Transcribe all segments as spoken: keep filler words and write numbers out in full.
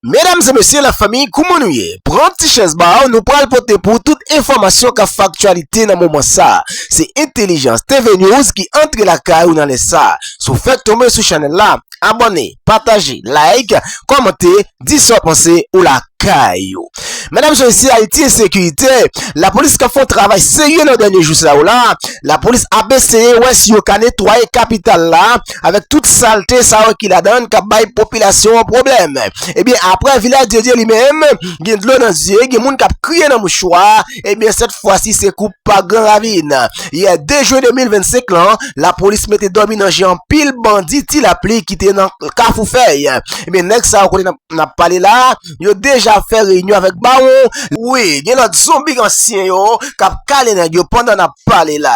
Medam e mesye, lafanmi, kouman nou ye? Pran ti chèz ba w, nou pral pote pou w tout enfòmasyon k ap fè aktyalite nan moman sa a. Se Entèlijans T V News ki antre lakay ou nan lè sa a. Si w fèk tonbe sou chanèl la, abòne, pataje, like, kòmante, di sa w panse ou lakay ou. Medam e mesye, Ayiti ensekirite, lapolis k ap fè yon travay serye nan dènye jou sa yo la. Lapolis ap eseye wè si yo ka netwaye kapital la avèk tout salte sa yo ki ladan l k ap bay popilasyon an pwoblèm. Ebyen, aprè Vilaj de Dye li menm, gen dlo nan zye, gen moun k ap kriye nan mouchwa, ebyen, sèt fwa si se koup pa Gran Ravin. Yè de jen de mil vennsenk lan, lapolis mete dòmi nan je anpil bandi Ti Lapli ki te nan Kafou Fèy. Ebyen, nèg sa yo kote n ap, n ap pale la, yo deja fè reyinyon avèk bawon. Wi, gen lòt zonbi ansyen yo k ap kale nèg yo pandan n ap pale la.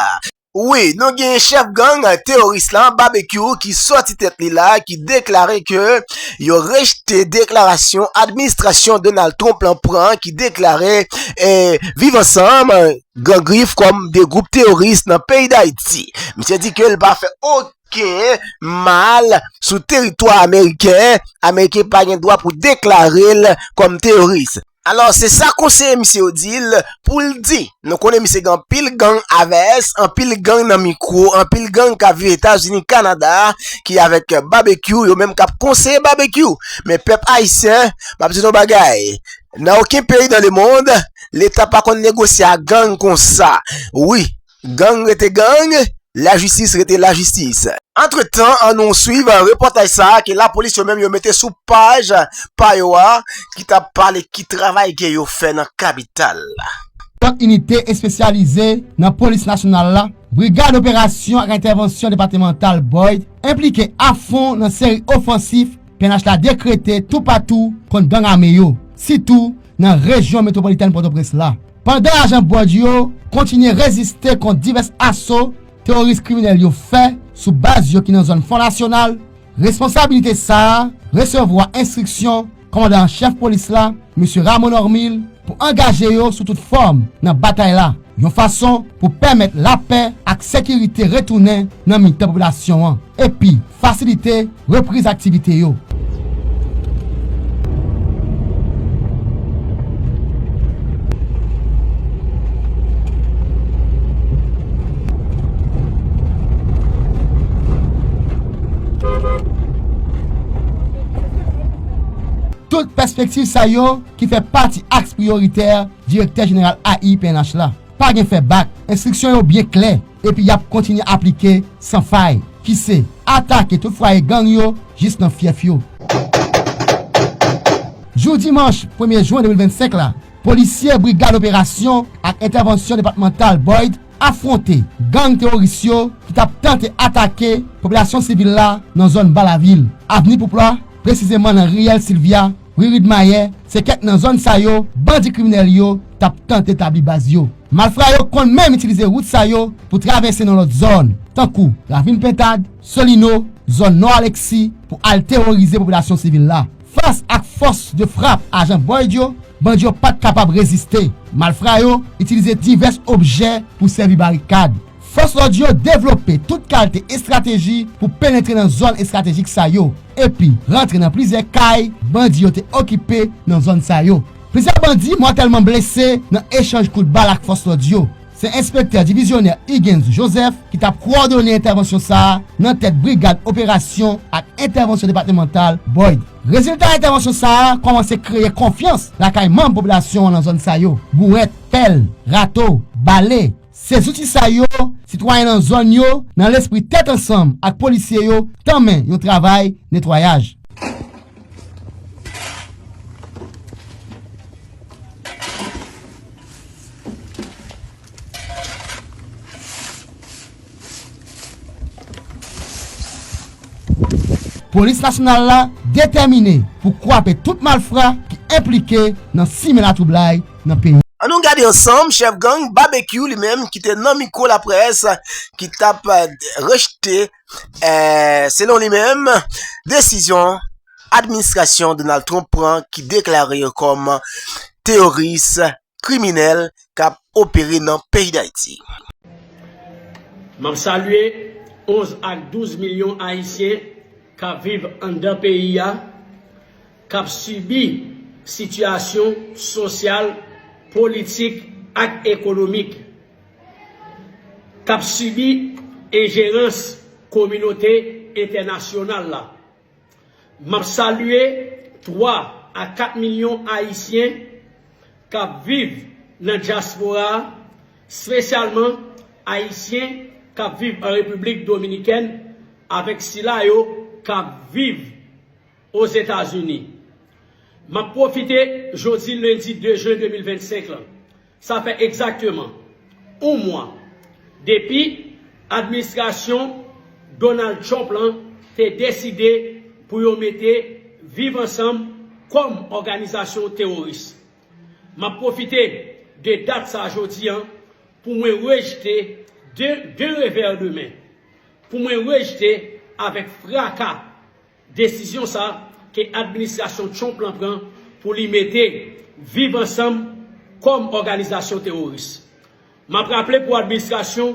Wi, nou gen chèf gang teworis lan, Babekyou, ki sòti tèt li la, ki deklare ke yo rejte deklarasyon administrasyon Donald Trump lan pran, ki deklare, eh, Viv Ansanm, Gran Grif kòm de gwoup teworis nan peyi Dayiti. Misye di ke l pa fè okenn mal sou teritwa ameriken, ameriken pa gen dwa pou deklare l kòm teworis. Alò, se sa konseye misye yo di l pou l di. Nou konnen misye gen anpil gang avès, anpil gang nan mikwo, anpil gang k ap viv Etazini, Kanada, ki avèk Babekyou, yo menm k ap konseye Babekyou. Men pèp ayisyen, m ap di nou yon bagay. Nan okenn peyi dans le monde, Leta pa konn negosye ak gang konsa. Wi, gang rete gang, lajistis rete lajistis. Antretan, ann nou swiv repòtaj sa a ke lapolis yo menm yo mete sou paj pa yo a, ki t ap pale ki travay ke yo fè nan kapital la. Lòt inite espesyalize nan polis nasyonal la, Brigad Operasyon ak Entèvansyon Depatmantal Boyd, enplike afon nan seri ofansif P N H la dekrete toupatou kont gang ame yo, sitou nan rejyon metwopolitèn Pòtoprens la. Pandan ajan Boyd yo kontinye reziste kont divès aso teworis kriminèl yo fè sou baz yo ki nan zòn Fon Nasyonal, responsabilite sa a resevwa enstriksyon kòmandan an chèf polis la, mesye Ramon Normil, pou angaje yo sou tout fòm nan batay la, yon fason pou pèmèt lapè ak sekirite retounen nan mitan popilasyon an, epi fasilite repriz aktivite yo. Tout pèspektiv sa yo ki fè pati aks priyoritè Direktè Jeneral A I P N H la. Pa gen fè bak, enstriksyon yo byen klè, epi y ap kontinye aplike san fay, ki se atake tout fwaye gang yo jis nan fyèf yo. Jou dimanch premye jen de mil vennsenk la, polisye Brigad Operasyon ak Entèvansyon Depatmantal Boyd afwonte gang teworis yo ki t ap tante atake popilasyon sivil la nan zòn Balavil, Avni Poupla, presizeman nan riyèl Silvya, ri Ridmayè, se kèk nan zòn sa yo bandi kriminèl yo t ap tante tabli baz yo. Malfra yo konn menm itilize wout sa yo pou travèse nan lòt zòn, tankou Ravin Pentad, Solino, zòn Nò Aleksi, pou al teworize popilasyon sivil la. Fas ak fòs de frap ajan Boyd yo, bandi yo pa t kapab reziste. Malfra yo itilize divès objè pou sèvi barikad. Fòs lòd yo devlope tout kalite estrateji pou penetre nan zòn estratejik sa yo, epi rantre nan plizyè kay bandi yo te okipe nan zòn sa yo. Plizyè bandi mòtèlman blese nan echanj kout bal ak fòs lòd yo. Se enspektè divizyonè Higgins Joseph ki t ap kowòdone entèvansyon sa a nan tèt Brigad Operasyon ak Entèvansyon Depatmantal Boyd. Rezilta entèvansyon sa a kòmanse kreye konfyans lakay manm popilasyon an nan zòn sa yo. Bouwèt, pèl, rato, bale, se zouti sa yo sitwayen nan zòn yo, nan lespri tèt ansanm ak polisye yo, tanmen yon travay netwayaj. Polis nasyonal la detèmine pou kwape tout malfra ki enplike nan simen latwoublay nan peyi. Ann nou gade ansanm chèf gang Babekyou li menm ki te nan mikwo laprès ki t ap, eh, rejte, eh, selon li menm, desizyon administrasyon Donald Trump pran ki deklare yo kòm teworis kriminèl k ap opere nan peyi Dayiti. M ap salye onz ak douz milyon Ayisyen k ap viv anndan peyi a, k ap sibi sitiyasyon sosyal, politik ak ekonomik, k ap sibi enjerans kominote entènasyonal la. M ap salye twa a kat milyon Ayisyen k ap viv nan dyaspora a, espesyalman Ayisyen k ap viv an Repiblik Dominikèn avèk sila yo k ap viv Ozetazini. M ap pwofite jodi lendi de jen de mil vennsenk lan. Sa fè egzakteman yon mwa depi administrasyon Donald Trump lan te deside pou yo mete Viv Ansanm kòm òganizasyon teworis. M ap pwofite de dat sa a jodi a pou mwen rejte de, de revè de men, pou mwen rejte avèk fraka desizyon sa ke administrasyon Trump lan pran pou li mete Viv Ansanm kòm òganizasyon teworis. M ap raple pou administrasyon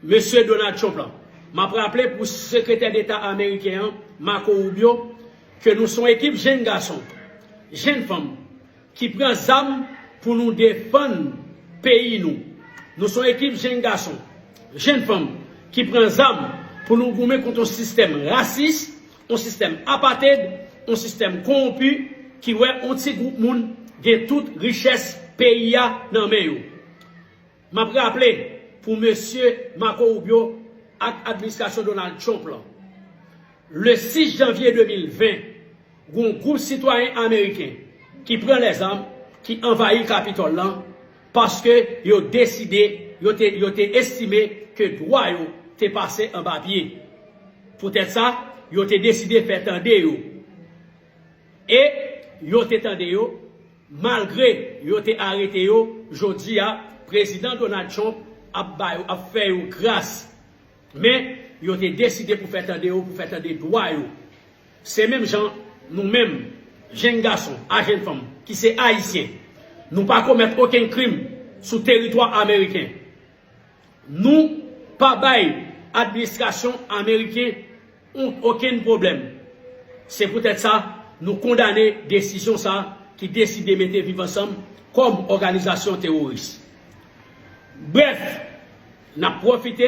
Mesye Donald Trump lan, m ap raple pou Sekretè Deta ameriken an, Marco Rubio, ke nou se yon ekip jenn gason, jenn fanm, ki pran zam pou nou defann peyi nou. Nou se yon ekip jenn gason, jenn fanm ki pran zam pou nou goumen kont yon sistèm rasis, yon sistèm apated, yon sistèm kowonpi ki wè yon ti gwoup moun gen tout richès peyi a nan men yo. M ap raple pou Mesye Marco Rubio ak administrasyon Donald Trump lan. Le sis janvye de mil ven, gen yon gwoup sitwayen ameriken ki pran lèzam, ki anvayi Kapitòl lan, paske yo deside, yo te, yo te estime ke dwa yo te pase anba pye. Poutèt sa, yo te deside fè tande yo. E yo te tande yo, malgre yo te arete yo, jodi a, Prezidan Donald Trump ap ba yo, ap fè yo gras. Men, yo te deside pou fè tande yo, pou fè tande dwa yo. Se menm jan nou menm, jenn gason a jenn fanm, ki se Ayisyen, nou pa komèt okenn krim sou teritwa ameriken. Nou pa bay administrasyon ameriken on-, okenn pwoblèm. Se poutèt sa, nou kondane desizyon sa ki deside mete Viv Ansanm kòm òganizasyon teworis. Brèf, n ap pwofite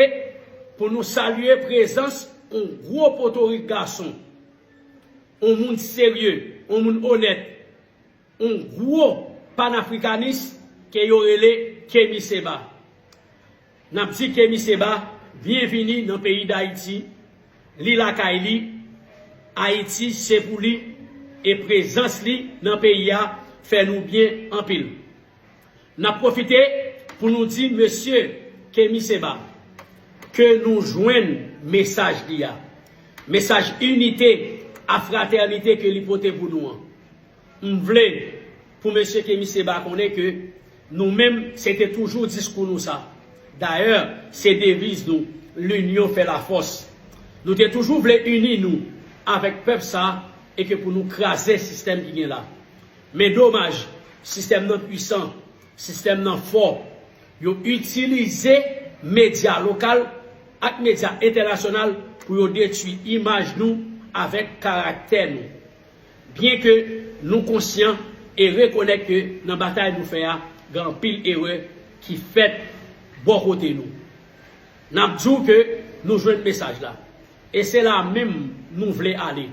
pou nou salye prezans on gwo potorik gason, on moun serye, on moun onèt, on gwo panafrikanis ke yo rele Kemi Seba. N ap di Kemi Seba byenvini nan peyi Dayiti. Li lakay li, Ayiti se pou li, e prezans li nan peyi a fè nou byen anpil. N ap pwofite pou nou di Mesye Kemi Seba ke nou jwenn mesaj li a, mesaj inite a fratènite ke li pote pou nou an. M vle pou Mesye Kemi Seba konnen ke nou menm, se te toujou diskou nou sa. Dayè, se deviz nou, l'union fait la force. Nou te toujou vle ini nou avèk pèp sa e ke pou nou kraze sistèm ki gen la. Men domaj, sistèm nan pwisan, sistèm nan fò. Yo itilize medya lokal ak medya entènasyonal pou yo detwi imaj nou avèk karaktè nou. Byenke nou konsyan e rekonèt ke nan batay nou fè a, gen anpil erè ki fèt bò kote nou. N ap di w ke nou jwenn mesaj la. E se la menm nou vle ale.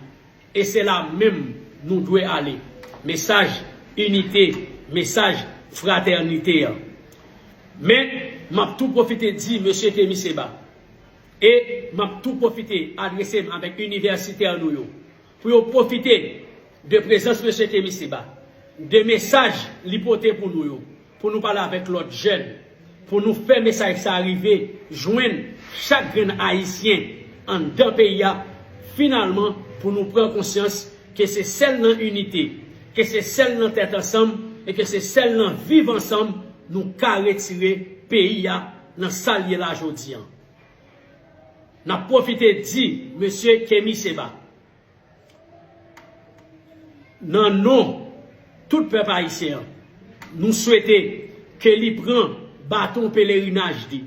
E se la menm nou dwe ale. Mesaj inite, mesaj fratènite an. Men, m ap tou pwofite di Mesye Kemi Seba, e m ap tou pwofite adrese m avèk inivèsitè nou yo, pou yo pwofite de prezans Mesye Kemi Seba, de mesaj li pote pou nou yo, pou nou pale avèk lòt jèn, pou nou fè mesaj sa a rive jwenn chak grenn Ayisyen anndan peyi a, finalman, pou nou pran konsyans ke se sèl nan inite, ke se sèl nan tèt ansanm, e ke se sèl nan viv ansanm nou ka retire peyi a nan sa l ye la jodi a. N ap pwofite di Mesye Kemi Seba, nan non tout pèp ayisyen an, nou swete ke li pran baton pelerinaj li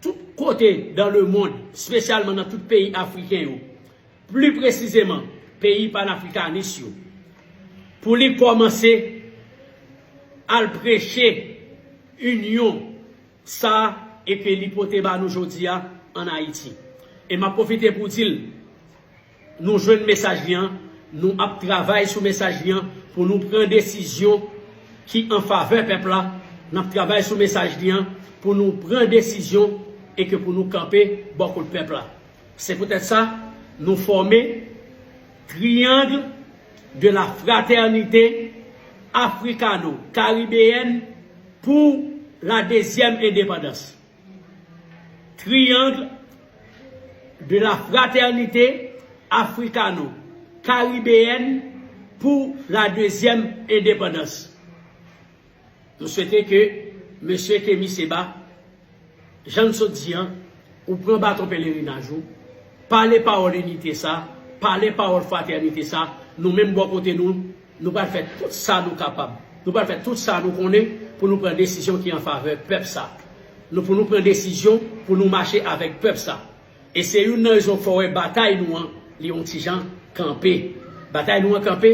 tout kote dans le monde, espesyalman nan tout peyi afriken yo, pli presizeman peyi panafrikanis yo, pou li kòmanse al preche inyon sa e ke li pote ba nou jodi a ann Ayiti. E m ap pwofite pou di l, nou jwenn mesaj li an, nou ap travay sou mesaj li an pou nou pran desizyon ki an favè pèp la, n ap travay sou mesaj li an pou nou pran desizyon e ke pou nou kanpe bò kot pèp la. Se poutèt sa, nou fòme Triangle de la Fraternité Africano-Caribéenne pour la deuxième indépendance. Triangle de la Fraternité Africano-Caribéenne pour la deuxième indépendance. Nou swete ke mesye Kemi Seba, jan n sot di an, ou pran baton pelerinaj ou, pale pawòl inite sa, pale pawòl fratènite sa, nou menm bò kote nou, nou pral fè tout sa nou kapab. Nou pral fè tout sa nou konnen pou nou pran desizyon ki an favè pèp sa. Nou pou nou pran desizyon pou nou mache avèk pèp sa. E se youn nan rezon k fè w wè batay nou an, li yon ti jan kanpe. Batay nou an kanpe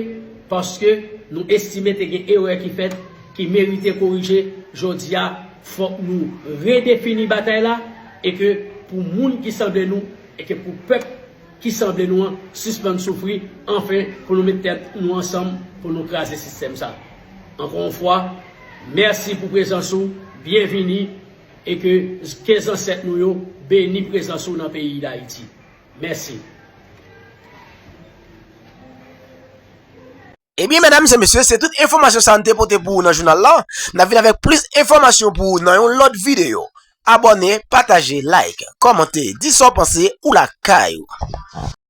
paske nou estime te gen erè ki fèt, ki merite korije. Jodi a, fòk nou redefini batay la e ke pou moun ki sanble nou e ke pou pèp ki sanble nou an sispann soufri, anfen pou nou met tèt nou ansanm pou nou kraze sistèm sa. Ankò yon fwa, mèsi pou prezans ou, byenvini e ke, ke zansèt nou yo beni prezans ou nan peyi Dayiti. Mèsi. Ebyen, medam e mesye, se tout enfòmasyon sa n te pote pou ou nan jounal la. N ap vin avèk plis enfòmasyon pou ou nan yon lòt videyo. Abòne, pataje, like, kòmante, di sa w panse, ou lakay ou.